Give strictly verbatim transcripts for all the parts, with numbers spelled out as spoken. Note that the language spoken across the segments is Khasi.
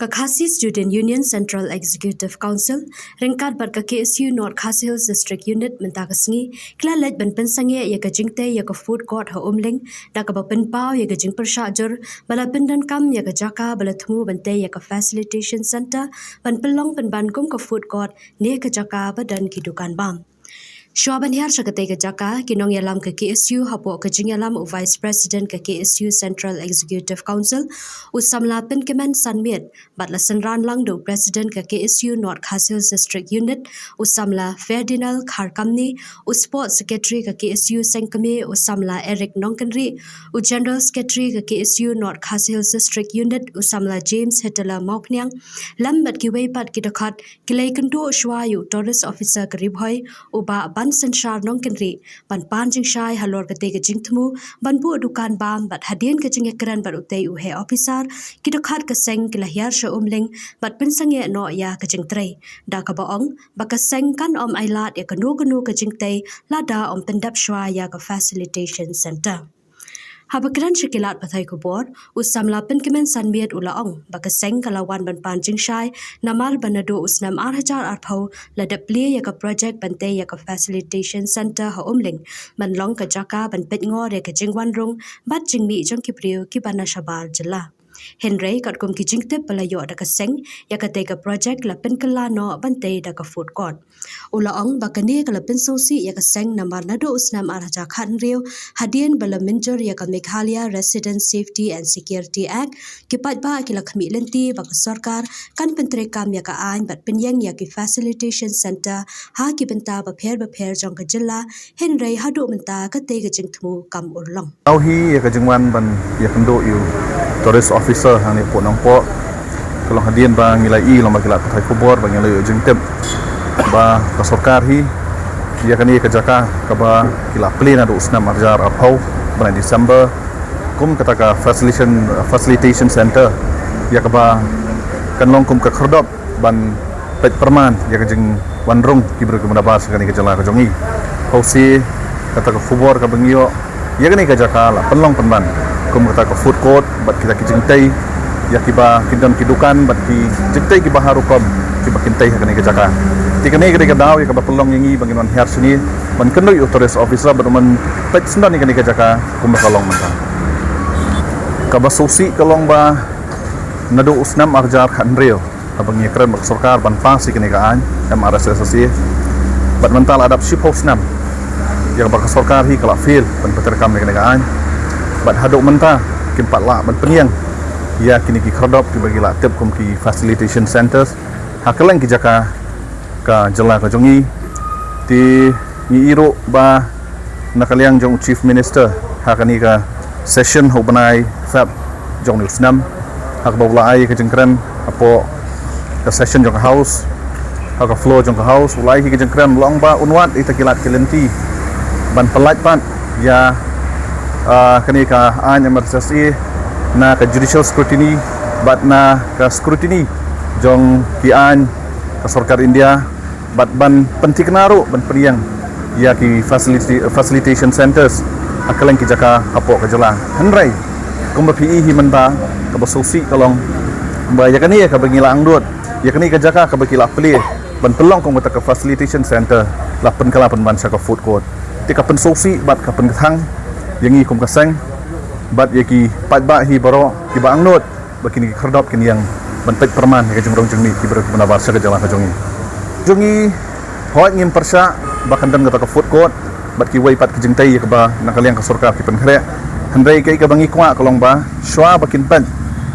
Khasi Student Union Central Executive Council ryngkat bad ka K S U North Khasi Hills District Unit mynta ka sngi ki la leit ban pynsangeh ïa ka jingtei ïa ka food court ha Umling da kaba pynpaw ïa ka jingpyrshah jur ba la pyndonkam ïa ka jaka ba la thmu ban tei ïa ka facilitation center ban pynlong pynban kum ka food court ne ka jaka ba don ki dukan bam. Shuwa ban hiar sha katei ka jaka, ki nongïalam ka K S U hapoh ka jingïalam u Vice President ka K S U Central Executive Council, u samla Pynkmen Sanmiet, bad la synran lang da u President ka K S U North Khasi Hills District Unit, u samla Ferdinand Kharkamni, u Sports Secretary ka K S U Sengkmie, u samla Eric Nongkynrih, u General Secretary ka K S U North Khasi Hills District Unit, u samla James Hitler Mawphniang, lem bad kiwei pat ki dkhot, ki la ïakynduh shuwa ïa u Tourist Officer ka Ri Bhoi, u Bah Bansynshar Nongkynrih, ban pan jingshai halor katei ka jingthmu ban buh dukan bam bad hadien ka jingïakren bad utei u Heh Officer, ki dkhot ka seng ki la hiar sha Umling bad pynsangeh noh ïa ka jingtrei da kaba ong ba ka seng kan ym ailad ïa kano kano ka jingtei lada ym pyndep shuwa ïa ka facilitation center. Haba kren sha ki lad pathai khubor, u samla Pynkmen Sanmiet u la ong ba ka seng ka la wan ban pan jingshai namar ba naduh u snem ar hajar arphew la dep plie ïa ka project ban tei ïa ka facilitation center ha Umling ban long ka jaka ban peitngor ïa ka jingwan rung bad jingmih jong ki briew kiba na shabar jylla. Hynrei katkum ki jingtip ba la ïoh da ka seng, ïa katei ka project la pynkylla noh ban tei da ka food court. U la ong ba kane ka la pynsngewsih ïa ka seng namar naduh u snem ar hajar khathynriew hadien ba la mynjur ïa ka Meghalaya Resident Safety and Security Act, ki paidbah ki la khmih lynti ba ka sorkar kan pyntreikam ïa ka aiñ bad pynïeng ïa ki facilitation center ha ki bynta bapher bapher jong ka jylla, hynrei haduh mynta katei ka jingthmu kam urlong. Tau hi ïa ka jingwan ban ïakynduh ïa u Tourist Officer hangne poh Nongpoh. Ka long hadien ba ngi la i long ba ki lad pathai khubor ba ngi la ïoh jingtip ba ka sorkar hi ïa kane ka jaka kaba ki la plie naduh u snem ar hajar arphew bnai December kum kata ka facilitation, facilitation center ïa kaba kan long kum ka khyrdop ban peit pyrman ïa ka jingwan rung ki briew kiba na shabar sha kane ka jylla ka jong ngi. Hynrei kata ka khubor kaba ngi ïoh ïa kane ka jaka la pynlong pynban kum kata ka food court bad kita ki jingtei ïa kiba ki don ki dukan bad ki jingtei kiba har rukom kiba kin tei ha kane ka jaka. Te kane ka dei ka daw ïa kaba pynlong ïa ngi ba ngin wan hiar shane ban kynduh ïa u Tourist Officer bad ban peit shisyndon ïa kane ka jaka kumba ka long mynta. Kaba sngewsih ka long ba naduh u snem ar hajar khathynriew haba ngi ïakren bad ka sorkar ban pass ïa kane ka aiñ M R S S A, bad mynta la dap shiphew snem ïa kaba ka sorkar hi ka la fail ban pyntreikam ïa kane ka aiñ. Bad haduh mynta kim pat lah ban pynïeng ïa kine ki khyrdop kiba ki la tip kum ki facilitation centers ha kylleng ki jaka ka jylla ka jong ngi. Te ngi i ruh ba na ka liang jong u Chief Minister ha kane ka session ha u bnai Feb jong une u snem, ha kaba u la ai ka jingkren hapoh ka session jong ka House, ha ka floor jong ka House, u la ai ka jingkren, u la ong ba un wad ïa kita ki lad ki lynti ban pyllait pat ïa, ah, kane ka aiñ M R S S A na ka judicial scrutiny bad na ka scrutiny jong ki aiñ ka sorkar India, bad ban pynthikna ruh ban pynïeng ïa ki facility, facilitation centers ha kylleng ki jaka hapoh ka jylla. Hynrei kumba phi i hi mynta, kaba sngewsih ka long ba ïa kane kaba ngi la angnud, ïa kane ka jaka kaba ki la plie ban pynlong kum kata ka facilitation center la pynkylla pynban sha ka food court. Te ka pynsngewsih bad ka pynkthang ïa ngi kum ka seng bad ïa ki paidbah hi baroh kiba angnud ba kine ki khyrdop kin ïeng ban peit pyrman ïa ka jingrung jingmih ki briew kiba na shabar sha ka jylla ka jong ngi. Jong ngi, hooid, ngim pyrshah ba kan don kata ka food court bad kiwei pat ki jingtei ïa kaba na ka liang ka sorkar ki pynkhreh. Hynrei kaei kaba ngi kwah ka long ba shuwa ba kin peit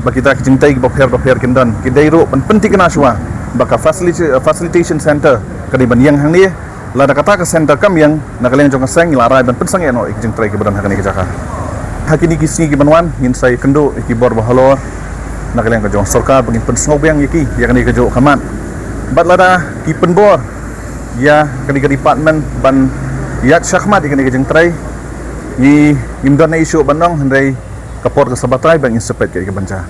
ba kita ki jingtei kiba pher bapher kin don, ki dei ruh ban pynthikna shuwa ba ka facility, facilitation center ka dei ban ïeng hangne. Lada kata ka center kam ïeng, na ka liang jong ka seng ngi la rai ban pynsangeh noh ïa ki jingtrei kiba don ha kane ka jaka. Ha kine ki sngi kiban wan ngin sa ïakynduh ïa ki bor ba halor na ka liang ka jong sorkar ba ngin pynsngewbiang ïa ki ïa kane kajuh ka mat. Bad lada ki pynbor ïa kane ka department ban ïaid shakhmat ïa kane ka jingtrei, ngi, ngim don ei shuh ban ong, hynrei ka por ka sa batai ba ngin sa peit kaei kaban jia.